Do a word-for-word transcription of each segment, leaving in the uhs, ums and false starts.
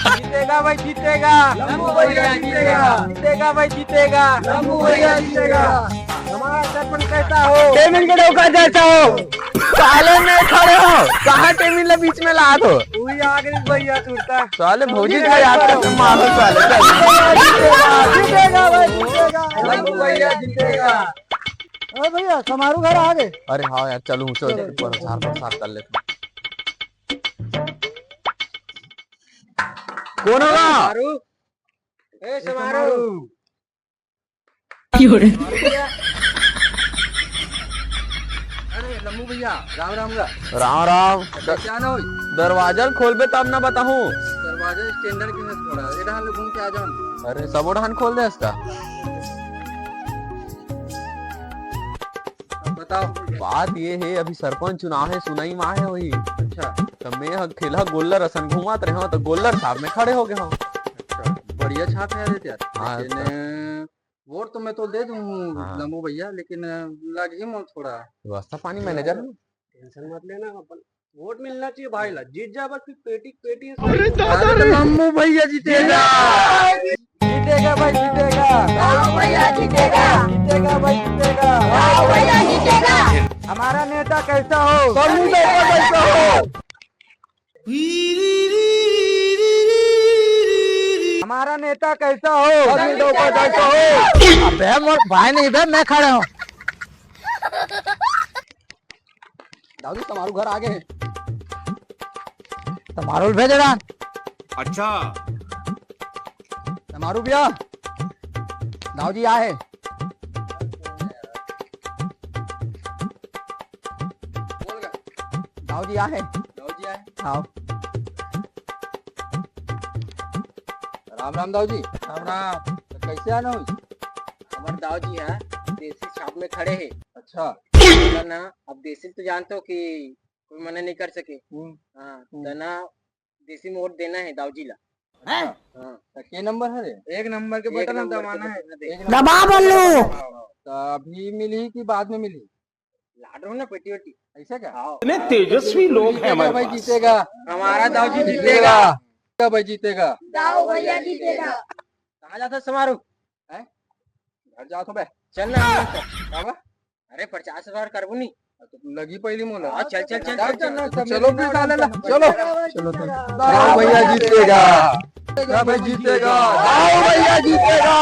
जीतेगा भाई, जीतेगा। लंबू भैया जीतेगा। जीतेगा भाई, जीतेगा। लंबू भैया जीतेगा। हमारा सरपंच कैसा हो? टेमिन के डौका जैसा हो। साले में खड़े हो, कहाँ टेमिन ला बीच में लात हो? वही आगे भैया सुरता। साले भौजी का याद करके मारो साले। जीतेगा भाई, जीतेगा। लंबू भैया जीतेगा। अरे भैया, समारू घर आ गए। अरे हाँ यार, चलो ऊंचे ऊंचे पर सार पर सार कर लेते हैं। कौन होगा? समारू। ए समारू। अरे लम्बू भैया, राम राम गा। राम राम। द-, क्या ना होई? दरवाजा ल खोलबे तब ना बताहूँ। दरवाजा स्टैंडर्ड के है थोड़ा, ये डहान ले घूम के आ जाओ। अरे सबो डहान खोल दे इसका। अब बताओ। बात ये है, अभी सरपंच चुनाव है, सुनई में आए होही। अच्छा। तो मैं ह ठेला गोल्लर असन घुमात रहे हूँ, तो गोल्लर छाप में खड़े हो गए हूँ। अच्छा, बढ़िया छाप है रे यार। हाँ, लेकिन तो वोट तो मैं तो दे दूँ हाँ। लम्बू भैया, लेकिन लग ही मोर थोड़ा। व्यवस्था पानी मैनेजर है। टेंशन मत लेना, अपन वोट मिलना चाहिए भाई ला, जीत जा बस, फिर पेटी पेटी है। अरे दादा रे। लम्बू भैया जीतेगा। जीतेगा भाई, जीतेगा। लम्बू भैया जीतेगा। जीतेगा भाई, जीतेगा। लम्बू भैया जीतेगा। हमारा नेता कैसा हो? लम्बू भैया कैसा हो? हमारा नेता कैसा हो? अभी तो ऊपर जाए तो हो। अबे मोर भाई नहीं बे, मैं खड़े हूँ। दाऊ जी, तमारू घर आ गए हैं। तमारू भेज रहा। अच्छा। तमारू भैया, दाऊ जी आए हैं। बोल गा। दाऊ जी आए हैं। दाऊ जी आए। हाँ। राम राम दाऊ जी। राम राम। तो कैसे आना हुई? हमार दाऊ जी है, देसी छाप में खड़े हैं। अच्छा। तो ना, अब देसी तो जानते हो कि कोई मना नहीं कर सके। हम्म। हाँ, हम्म। तो ना, देसी में वोट देना है दाऊ जी ला। हैं? हाँ। तो के नंबर है रे? एक नंबर के एक बटन नंबर के दबाना है। बटन दे। एक नंबर दबा के बोलू। बटन दबाओ। तो अभी मिली कि बाद में मिली? लाड रहो ना पेटी वेटी। ऐसा क्या? हाँ। इतने तेजस्वी लोग हैं जीतेगा हमारे भाई, पास। जीतेगा। हमारा दाऊ जी जीतेगा। जीतेगा भाई, जीतेगा। दाऊ भैया जीतेगा। कहाँ जाता समारू? हैं? घर जाओ तो बे। चल ना, हम लोग का। बाबा। अरे, पचास हजार करबो नहीं। तो लगी पहली मोला। हाँ, चल, चल, चल, चल, चल, चल, चल, चलो, चलो, फिर साले ला, चलो। चलो, चलो। दाऊ भैया जीतेगा। दाऊ भैया जीतेगा। दाऊ भैया जीतेगा।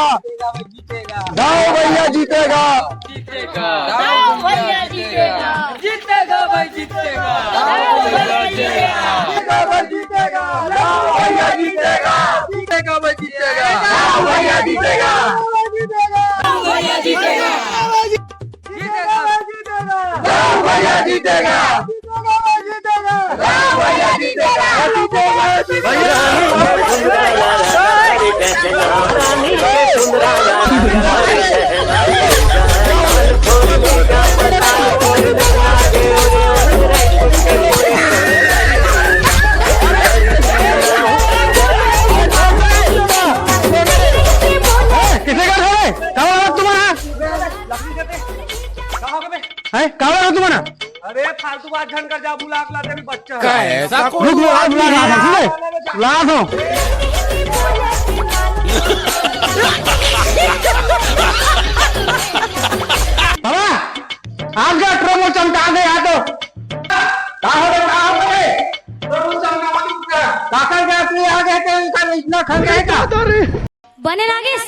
दाऊ भैया जीतेगा। जीतेगा। दाऊ भैया जीतेगा। जीतेगा भाई, जीतेगा। दाऊ भैया जीतेगा। जीतेगा भाई, जीतेगा। दाऊ भैया जीतेगा। जीतेगा भाई, जीतेगा। दाऊ भैया जीतेगा। दाऊ भैया जीतेगा। जीतेगा। जीतेगा। राम भैया जीतेगा। जीतेगा, जीतेगा। राम भैया जीतेगा। भैया। किसने कहा था रे? कहाँ है तुम्हारा? हैं? का बात है तुम्हारा? अरे फालतू बात झन कर, जा बुला के लाते भी बच्चा। का ऐसा कौन रुक, बुला, बुला, बुला, बुला, बुला दो। बाबा, आप क्या ट्रक में चमका दे यहाँ तो? का हो गया, का हो गया? ट्रक में चमका दे। काका क्या तू आ गए तो इनका इतना खर्च है क्या? बने नागेश,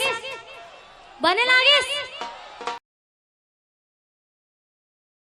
बने नागेश।